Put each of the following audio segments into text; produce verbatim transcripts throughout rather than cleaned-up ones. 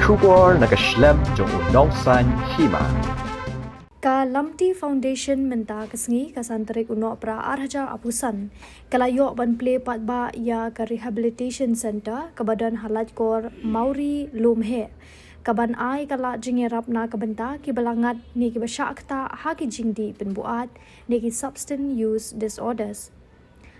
Khubor na ka shlem jong u nongsan hima. Ka Lamti Foundation mynta ka sngi ka san tarik u Nohprah ar hajar arphew san ka la ïoh ban plie paidbah ïa ka Rehabilitation Centre kaba don ha Laitkor Mawrie Lumheh, kaban ai ka lad jingïarap na ka bynta kiba la ngat ne kiba shah ktah ha ki jingdih pynbuaid ne ki substance use disorders.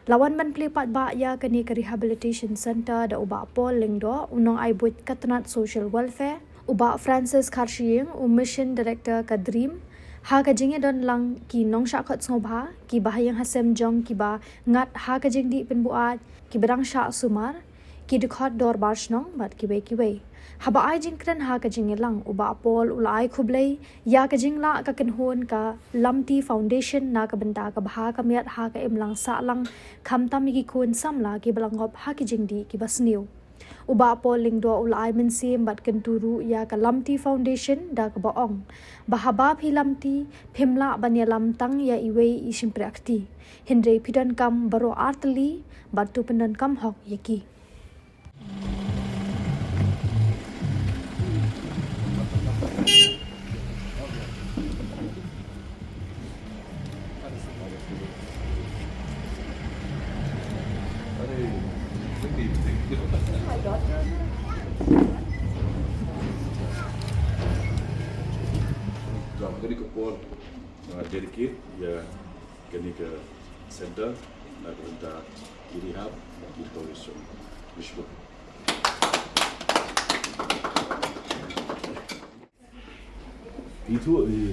La wan ban plie paidbah ïa kane ka Rehabilitation Centre da u Bah Paul Lyngdoh, u nongai buit ka tnat Social Welfare, u Bah Francis Kharshiing, u Mission Director ka DREAM, ha ka jingïadon lang ki nongshah khot sngewbha, ki bahaïing hasem jong kiba ngat ha ka jingdih pynbuaid, kiba dang shah sumar, ki dkhot dorbar shnong bad kiwei kiwei. Haba ai jingkren ha ka jingïalang, u Bah Paul u la ai khublei ïa ka jinglah ka kynhun ka Lamti Foundation na ka bynta ka bha ka miat ha ka imlang sahlang, khamtam ïa ki khun samla kiba la ngop ha ki jingdih kiba sniew. U Bah Paul Lyngdoh u la ai mynsiem bad kyntu ruh ïa ka Lamti Foundation da kaba ong ba haba phi lamti, phim lah ban ïalam tang ïa iwei i shympriahkti, hynrei phi donkam baroh artylli bad to pyndonkam hok ïa ki. Ka dei ka por, uh, dedicate ïa kane ka center na ka bynta ki rehab, ki rehabilitation. Mishkun. Itu, eh,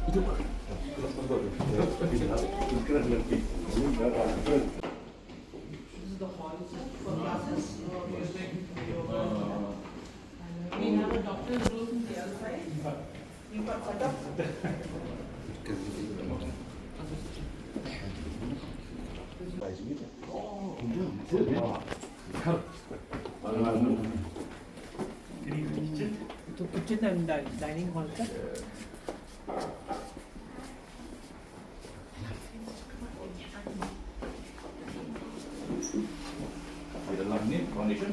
itu. This is the hall for classes. We have a doctor's room on the other side. You've got setup. Kitchen? Itu kitchen and di-, dining hall kan? Di dalam ni foundation.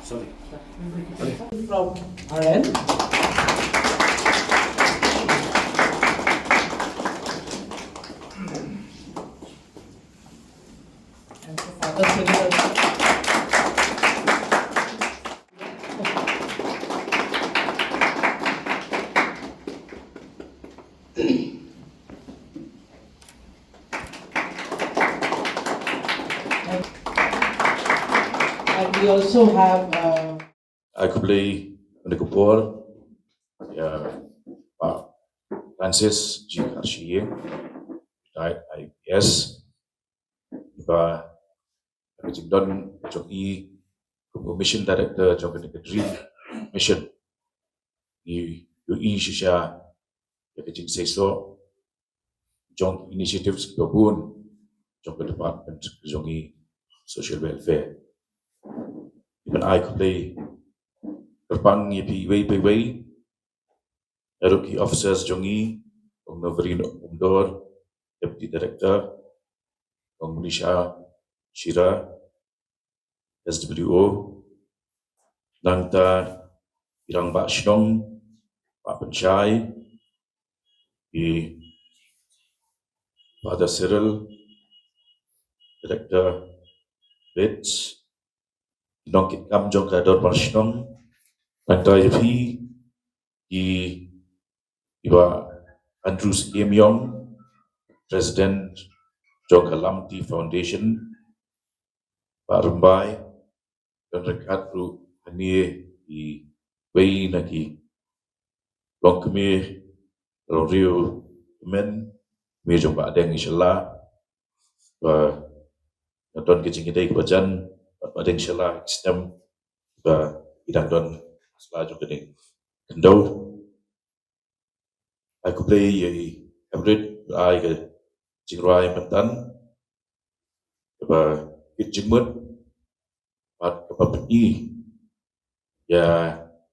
Sorry. From R N. And so Father Cyril. And we also have, uh, Ai khublei mynta ka por ïa Bah Francis G Kharshiing, retired I P S, ba ka jingdon jong i kum u Mission Director jong kane ka DREAM Mission. Ngi ïohi shisha ïa ka jingseisoh jong initiatives kiba bun jong ka department jong i social welfare. Ngi ban ai khublei kyrpang ïa phi iwei pa iwei, ïa ruh ki officers jong i, Kong Noverin Umdor, Deputy Director, Kong Munisha Shira, S W O, nangta i rangbah shnong, Bah Pynshai, i Father Cyril, Director Bits, i nongkitkam jong ka dorbar shnong, nangta ïa phi, i, i Bah Andrew Syiem Ïong, President jong ka Lamti Foundation, Bah Rymbai, don ryngkat ruh hangne iwei na ki longkmie, longriewkmen, kmie jong Bah Deng Shylla, ba nga don ka jingïadei kaba jan bad Bah Deng Shylla, ki snem ba i dang don ha sla jong ka ding khyndew. Ai khublei ïa i Everett, ai ka jingrwai mynta kaba kit jingmut bad kaba pyni ïa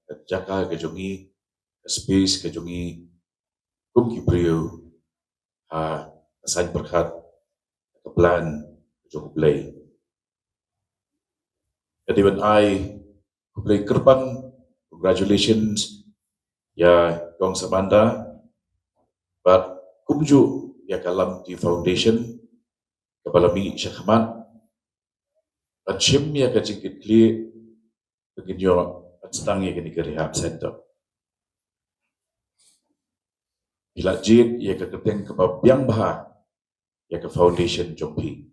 ka jaka ka jong i, ka space ka jong i kum ki briew ha ka saiñ pyrkhat, ka plan ka jong U Blei. Ka dei ban ai khublei kyrpang, congratulations ïa Kong Samantha bad kumjuh ïa ka Lamti Foundation kaba la mih shakhmat ban shim ïa ka jingkitkhlieh ba kin ïoh ban sdang ïa kane ka rehab center. Phi la jied ïa ka kyrteng kaba biang bha ïa ka foundation jong phi,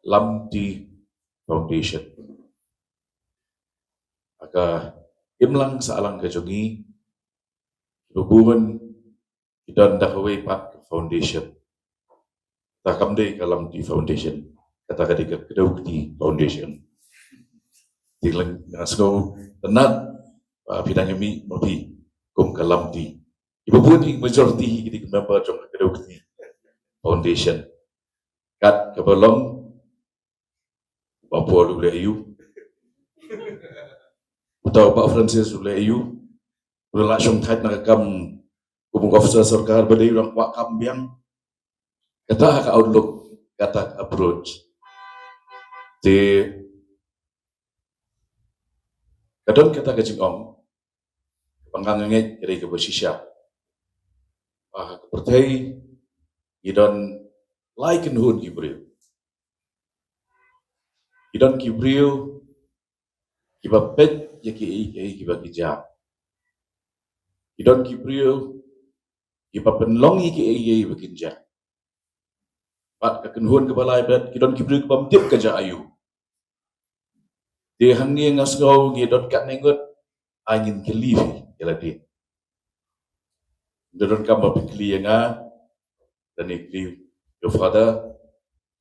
Lamti Foundation. Ha ka imlang sahlang ka jong ngi, kiba bun ki don da kawei pat ka foundation. Ta kam dei ka Lamti Foundation, kata ka dei ka Kdew Kti Foundation. Te nga sngew tynnat ba phi dang ïa mih ma phi kum ka Lamti. Kiba bun hi, majority hi ki dei ki member jong ka Kdew Kti Foundation. Kat kaba long, Bah Paul u leh aiu, uta u Bah Francis u leh aiu, u la shong thait na ka kam kum u officer sorkar, ba dei u dang kwah kam biang. Kata ka outlook, kata ka approach. Te ka don kata ka jingong ba nga ngeit ka dei kaba shisha. Ha ka pyrthei ngi don lai kynhun ki briew. Ki don ki briew kiba peit ïa kiei kiei kiba ki jia. Ki don ki briew kiba pynlong ïa kiei kiei ba kin jia. Bad ka kynhun kaba lai bad ki don ki briew kibym tip ka jia aiu. Te hangne nga sngew ngi don katne ngut, ai ngin kylli phi ïa lade. Ynda donkam ba phi kylli ïa nga, lane kylli ïa u Father,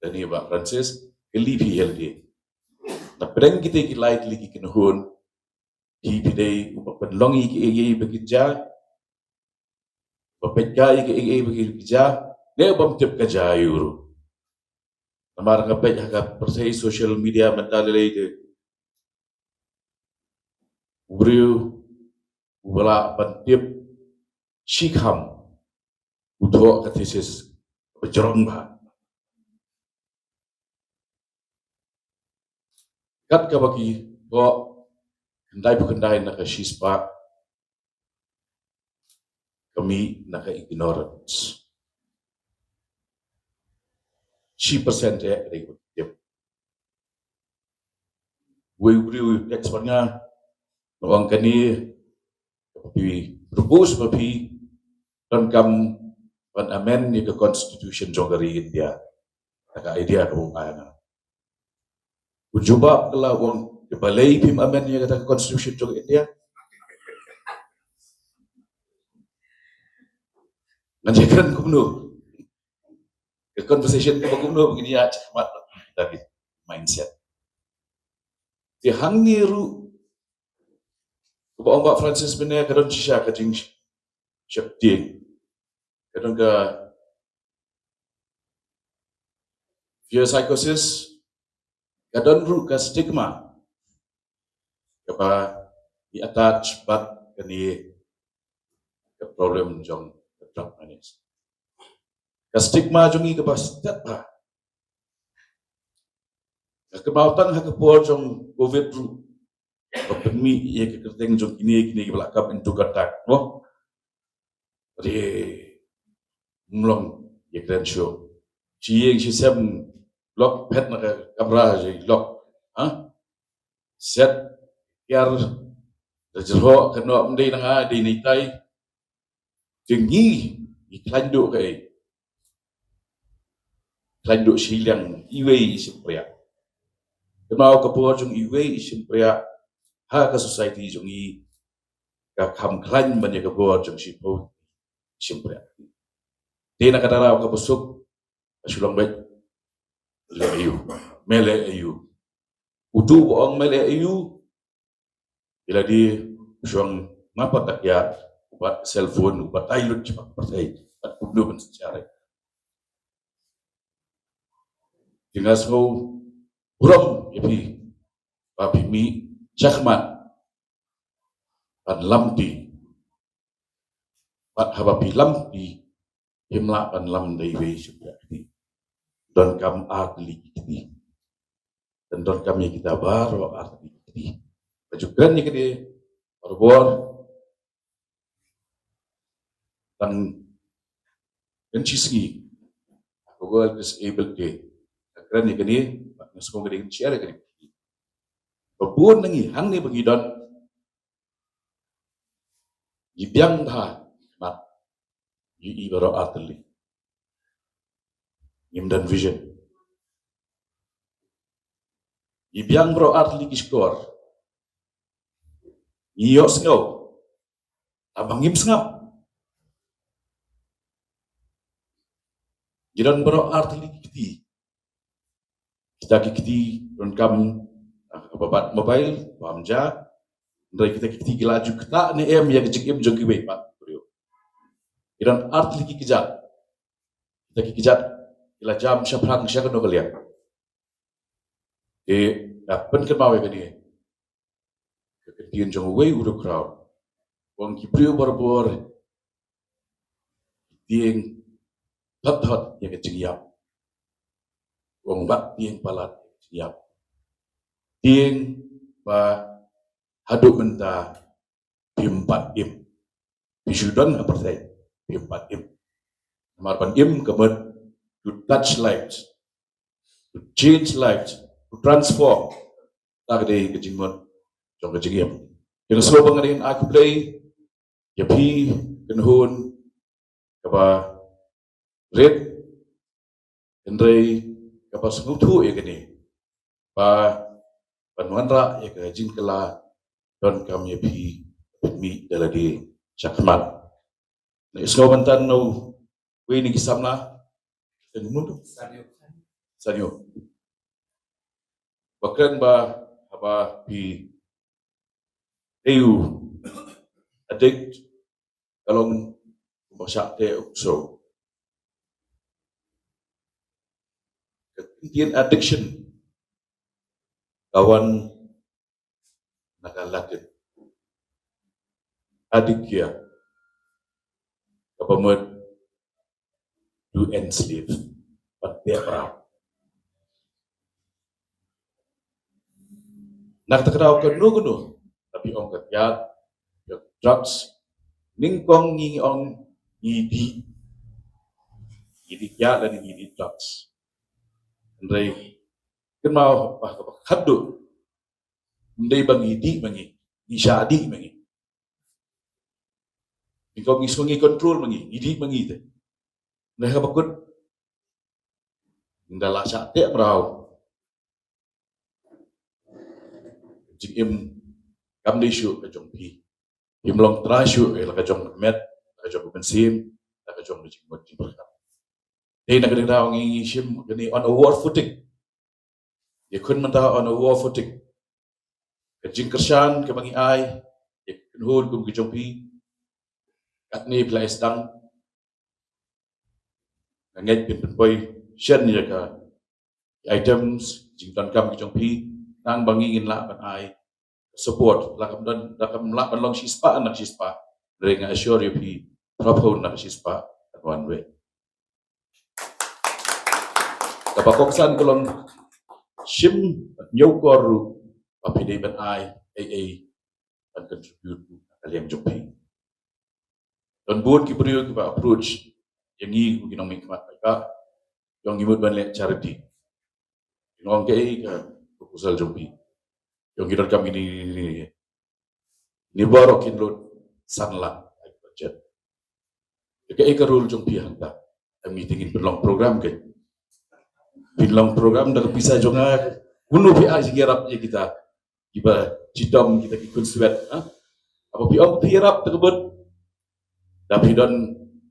lane Bah Francis, kylli phi ïa lade. Na pdeng kita ki lai tylli ki kynhun, phi phi dei uba pynlong ïa kiei kiei ba kin jia, ba peit ïa kiei kiei ba kin jia, ne bym tip ka jia aiu ruh. Namar nga peit ha ka pyrthei social media mynta lei lei te, u briew uba lah ban tip shikham u thoh ka thesis ba jrong bha. Kat kaba ki thoh, khyndai phew khyndai na ka shispah ka mih na ka ignorance. Shi percent eh ka dei kaba tip. Wei u briew u text bad nga, nga ong kane, phi propose ba phi donkam ban amend ïa ka constitution jong ka ri India. Ka idea kaba u ai nga. U jubab ka la, u ong, balei phim amend ïa kata ka constitution jong India? Ngan ïakren kumno? Ka conversation kaba kumno ba ngin ïa shah mat, tapi mindset. Te hangne ruh, kaba ong Bah Francis mynne, ka don shisha ka jingsheptieng. Ka don ka fear psychosis, ka don ruh ka stigma kaba i attach bad kane ka problem jong ka drug addiction. Ka stigma jong ngi kaba stet bha. Ka kynmaw tang ha ka por jong covid ruh, ba pynmih ïa ka kyrteng jong kine, kine kiba la come into contact, mo. Re mlong ïa kren shuh. Shi ïing shi sem, lock, phet na ka kamra, shi lock. Ha? Set kiar da jrhoh, ka noh ym dei na nga, dei na itai. Te ngi, ngi khlaiñ duh kaei? Khlaiñ duh shiliang iwei i shympriah. Kynmaw ka bor jong iwei i shympriah ha ka society jong ngi ka kham khlaiñ ban ïa ka bor jong shiphew i shympriah. Te na ka daw kaba suk, ka shu long beit, leh aiu, me leh aiu. Utu ba ong me leh aiu, ïa lade u shong ma pat takiat, u bat cellphone, u batai lut shaphang pyrthei, bad kumno ban shisha re. Te nga sngew burom ïa phi ba phi mih shakhmat ban lamti. Bad haba phi lamti, phim lah ban lam da iwei i shympriah kti. Donkam ar tylli ki kti. Kan donkam ïa kita baroh artylli ki kti. Ba ju kren ïa kane barabor, tang kynshi sngi ha ka World Disabled Day. Nga kren ïa kane, bad nga sngew ka dei ka share ïa kane. Ba bun na ngi hangne ba ngi don, ngi biang bha, bad ngi ïohi baroh artylli. Ngim don vision. Ngi biang baroh artylli ki shkor. Ngi ïohsngew, tangba ngim sngap. Ngi don baroh artylli ki kti. Kita ki kti donkam, ah, kaba bat mobile, bam ja. Hynrei kita ki kti ki la ju ktah ne em ïa ka jingim jong kiwei pat ki briew. Ngi don artylli ki kjat. Kita ki kjat ki la jam shaphrang sha kano ka liang. Te nga pynkynmaw ïa kane ka ktien jong uwei u rukhraw. U ong ki briew barabor ki tieng thot thot ïa ka jingïap. U ong wat tieng palat ïa ka jingïap. Tieng ba haduh mynta phim pat im. Phi shu don ha pyrthei, phim pat im. Namar ban im ka mut to touch lives, to change lives, to transform. Kata ka dei ka jingmut jong ka jingim. Te nga sngew ba nga dei ban ai khublei ïa phi kynhun kaba rit, hynrei kaba sngewthuh ïa kane, ba ban wanrah ïa ka jingkylla donkam ïa phi ban mih da lade shakhmat. Nga sngew ban tan na uwei na ki samla. Sanyo. Sanyo. Ba kren ba haba phi dei u addict, ka long kumba shah teh u ksew. Ka ktien addiction ka wan na ka Latin addicia, kaba mut to enslave, ban teh mraw. Na kata ka daw kano kano, lada phi ong ka kiad, ka drugs, nyngkong ngi ong ngi dih, ngi dih kiad lane ngi dih drugs. Hynrei kynmaw ba kaba khatduh, ym dei ba ngi dih ma ngi, ngi shah dih ma ngi. Nyngkong ngi sngew ngi control ma ngi, ngi dih ma ngi te. Hynrei haba kut, ynda la shah teh mraw, jingim kam dei shuh ka jong phi. Phim long trai shuh ïa la ka jong ka met, la ka jong ka mynsiem, la ka jong ka jingmut jingpyrkhat. Te na kane ka daw ngi shim kane on a war footing. Ïakhun mynta on a war footing. Ka jingkyrshan kaba ngi ai ïa ki kynhun kum ki jong phi, katne phi la ïa sdang. Nga ngeit phin pynpoi shen ïa ka items jingdonkam ki jong phi, khnang ba ngi ngin lah ban ai support. La kam don, la kam lah ban long shispah na shispah, hynrei nga assure ïa phi, phraphew na shispah kan wan wei. Kaba kongsan ka long shim, ñiewkor ruh ba phi dei ban ai ei ei ban contribute ruh na ka liang jong phi. Don bun ki briew kiba approach ïa ngi kum ki nongmihkhmat paidbah, ong ngi mut ban leh charity. Ngi ong kaei ka proposal jong phi? Ong ngi donkam kine, kine, kine, kine baroh kin lut san lak budget. Kaei ka role jong phi hangta? Em, ngi te ngin pynlong program kein. Pynlong program da ka pisa jong nga. Kumno phi ai jingïarap ïa kita kiba shitom, kita ki khun swet, ha? Haba phi ong phi ïarap te ka bud, da phi don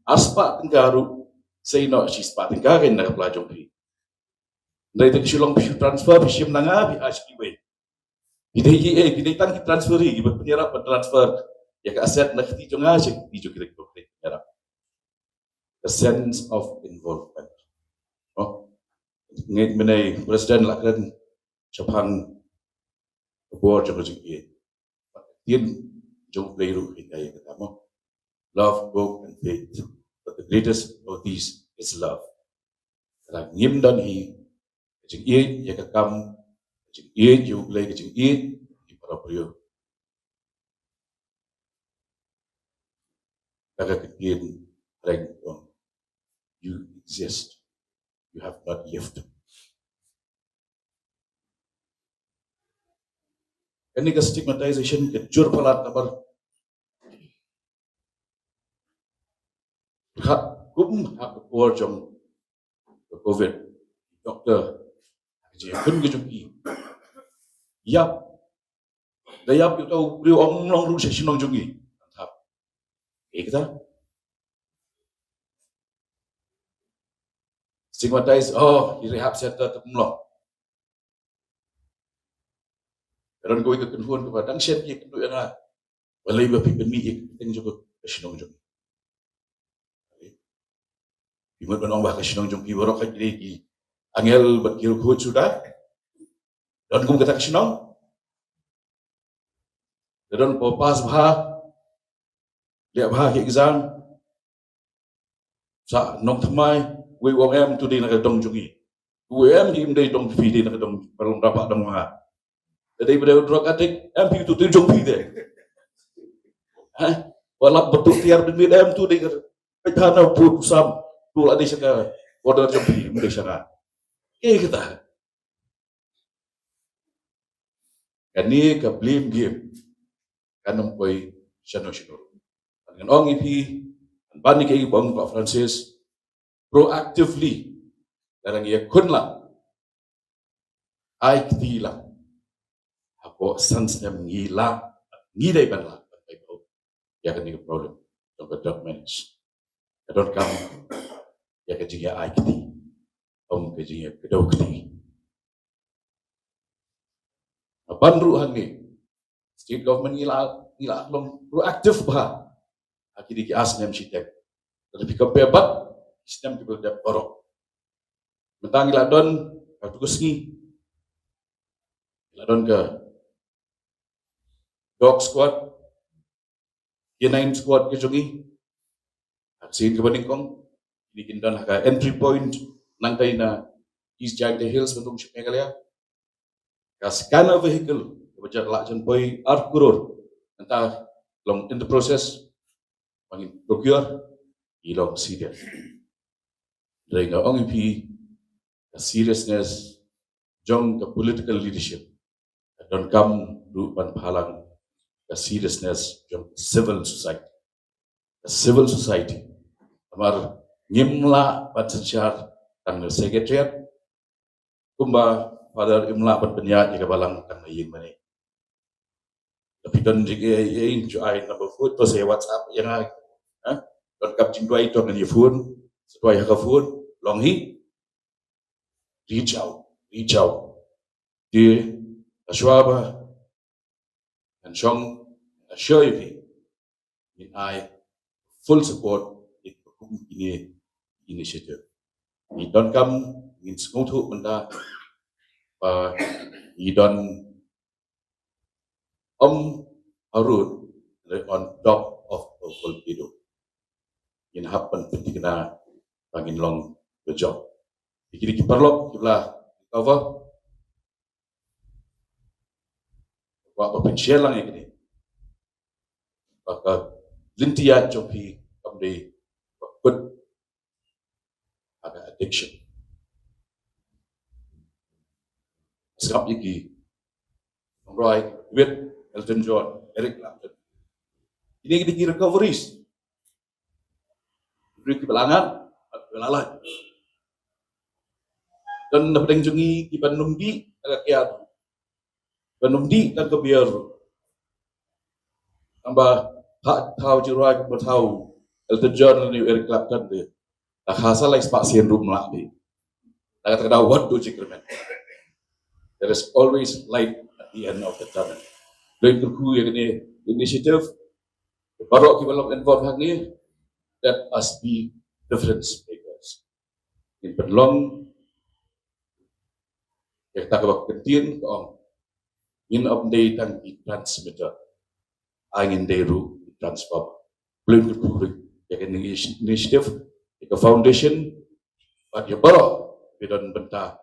arspah tyngka ruh, sei noh shispah tyngka kein na ka pla jong phi. Hynrei te ka shu long phi shu transfer, phi shim na nga, phi ai sha kiwei. Phi dei ki, eh, phi dei tang ki transferee, kiba pynïarap ban transfer ïa ka asset na ka kti jong nga sha ka kti jong kita kiba pynïarap. The sense of involvement. Oh, ngeit mynne President la kren shaphang ka bor jong ka jingïeit. Ktien jong U Blei ruh ka ïathuh ïa kata mo. Love, hope and faith, but the greatest of these is love. Lada ngim don hi ka jingïeit ïa ka kam, Ka jingïeit ïa U Blei, ka jingïeit ïa para briew. Ka ka ktien reng ong, "You exist. You have not lived." Kane ka stigmatization ka jur palat namar ha kum ha ka por jong ka covid, doktor, ka jingïakhun ka jong ki, ïap, da ïap ïa uto u briew, ym long ruh sha shnong jong ngi. Thap. Ïa kata stigmatize, oh, ïa rehab center te ym long. Ka don kawei ka kynhun kaba dang shen ïa kynduh ïa nga. Balei ba phi pynmih ïa ka kyrteng jong ka shnong jong ngi? Phi mut ban ong ba ka shnong jong phi baroh ka dei ki angel bad ki riewkhuid suda. Don kum kata ka shnong? Ka don ba pass bha, leh bha ki exam, sa nongthymmai, wei u ong em, tu dei na ka dong jong ngi. Wei em, ym dei dong phi, dei na ka dong, ba long rapah dong ma nga. Te dei ba dei u drug addict, em phi tu, tu jong phi te. Ha? Ba lap ba tu tiar ding, em tu dei ka peit ha na u pud u sam, tu la dei sha ka border jong phi, ym dei sha nga. Ïa kata. Kane ka blame game kan ym poi shano shano. Ngan ong ïa phi, ban ïa kaei ba ong Bah Francis, proactively, lada ngi ïakhun lang, ai kti lang, hapoh san snem ngi lah, ngi dei ban lah ban pynpaw ïa kane ka problem jong ka drug menace. Ka donkam ïa ka jingïa ai kti, ym ka jingïa kdew kti. Ban ruh hangne, state government ngi la, ngi la long proactive bha ha kine ki ar snem shiteng. Lada phi compare bad ki snem kiba la dep baroh. Mynta ngi la don, ha kajuh ka sngi ngi la don ka dog squad, canine squad ka jong ngi. Ha ka sien kaba nyngkong, kine kin don ha ka entry point nangtai na East Jaintia Hills ban rung sha Meghalaya. Ka scanner vehicle kaba jan lah jan poi ar klur, mynta long in the process ban ngin procure, i long serious. Hynrei nga ong ïa phi, ka seriousness jong ka political leadership ka donkam ruh ban phalang ka seriousness jong civil society. Ka civil society, namar ngim lah ban synshar tang na secretariat, kumba Father im lah ban pynïaid ïa ka balang tang na ïing mane. Lada phi don jingïeit, ïeit, ïeit, ju ai number phone, to sa WhatsApp ïa nga. Ha? Donkam jingduwai, to ngan ïa phone, sa duwai ha ka phone, long hi. Reach out, reach out. Te, shuwa ba ngan shong, nga sngewthuh ïa phi, ngin ai full support ïa kum kine initiative. Ngi donkam, ngin sngewthuh mynta ba ngi don, ym harud, on top of a volcano. Ngin hap ban pynthikna ba ngin long bajop. Ïa kine ki paralok kiba la cover, kwah ba pynshai lang ïa kine, ba ka lynti ïaid jong phi kam dei ba kut ha ka addiction. Sngap ïa ki nongrwai, David, Elton John, Eric Clapton. Kine ki dei ki recoveries. Briew kiba la ngat bad kiba la lait. Don na pdeng jong ngi kiba ym dih da ka kiad, kiba ym dih da ka beer. Tangba ha thaw jingrwai kumba thaw Elton John ne Eric Clapton te, la kha sa lai spah sien ruh ym lah dih. La kata ka daw wat duh jingkyrmen. There is always light at the end of the tunnel. Khublei kyrkhu ïa kane initiative. Baroh kiba long involved hangne, let us be difference makers. Ngin pynlong ïa kata kaba kyntien ka ong, ngin ym dei tang ki transmitter, ai ngin dei ruh ki transformer. Khublei kyrkhu ïa kane initiative, ïa ka foundation, bad ïa baroh kiba don bynta